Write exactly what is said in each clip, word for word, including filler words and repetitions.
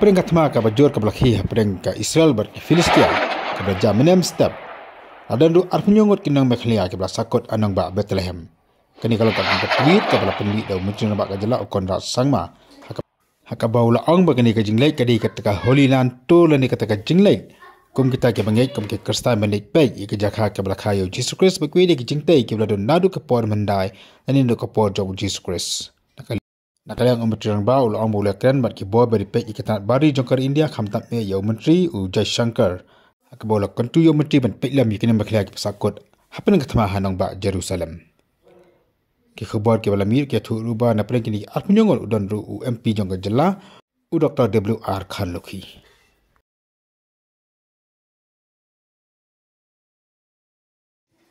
Hapdeng ka thma kaba jur kaba la khie hapdeng ka Israel bad ka Philistia, kaba la jia mynne mynstep, la don ruh arphew ngut ki nong Meghalaya kiba la sahkut ha nongbah Bethlehem. Kane ka long ka tweet kaba la pynmih da u Myntri Rangbah ka jylla u Conrad Sangma, ha kaba u la ong ba kane ka jingleit ka dei kata ka Holy Land Tour lane kata ka jingleit kum kita kiba ngeit kum ki Khristan ban leit peit ïa ka jaka kaba la kha ïa u Jisu Khrist bad kiwei de ki jingtei kiba la don naduh ka por mynhyndai lane naduh ka por jong u Jisu Khrist. Na ka liang u Myntri Rangbah u la ong ba u la kren bad ki bor ba ri peit ïa ka tnat bar ri jong ka ri India, khamtam eh ïa u Myntri u Jaishankar, ha kaba u la kyntu ïa u Myntri ban peit lem ïa ki nong Meghalaya kiba sahkut hapdeng ka thma ha nongbah Jerusalem. Ki khubor kiba la mih ki ïathuh ruh ba na pdeng kine ki arphew ngut u don ruh u M P jong ka jylla, u Doctor W R Kharlukhi.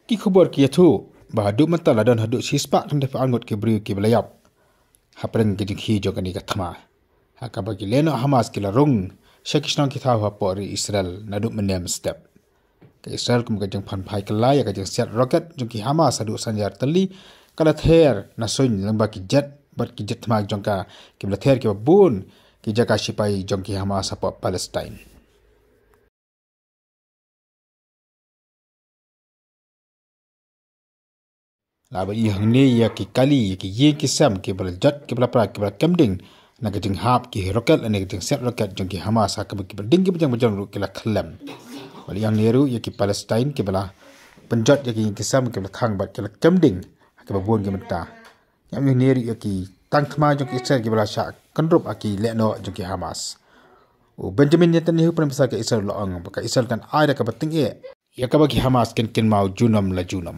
Ki khubor ki ïathuh ba haduh mynta la don haduh shispah khyndai phew ar ngut ki briew kiba la ïap hapdeng ka jingkhie jong kane ka thma, ha kaba ki lehnoh Hamas ki la rung sha ki shnong ki thaw hapoh ri Israel naduh mynne mynstep. Ka Israel kum ka jingpynphai kylla ïa ka jingsiat rocket jong ki Hamas haduh san hajar tylli, ka la ther na suiñ lyngba ki jet bad ki jet thma jong ka, kiba la ther kiba bun ki jaka shipai jong ki Hamas hapoh Palestine. La ban ïohi hangne ïa ki kali, ïa ki ïing ki sem kiba la jot, kiba la pra, kiba la kem ding na ka jinghap ki rocket lane ka jingsiat rocket jong ki Hamas, ha kaba kiba ding kiba jong ba jong ruh ki la khyllem. Ban ïohi hangne ruh ïa ki Palestine kiba la pynjot ïa ki ïing ki sem kiba la thang bad ki la kem ding ha kiba bun ki bynta. Ngi ïohi hangne ruh ïa ki tang thma jong ki Israel kiba la shah kynrup ha ki lehnoh jong ki Hamas. U Benjamin Netanyahu, Prime Minister ka Israel, u la ong ba ka Israel kan ai da kaba tyngeh ïa kaba ki Hamas kin kynmaw junom la junom.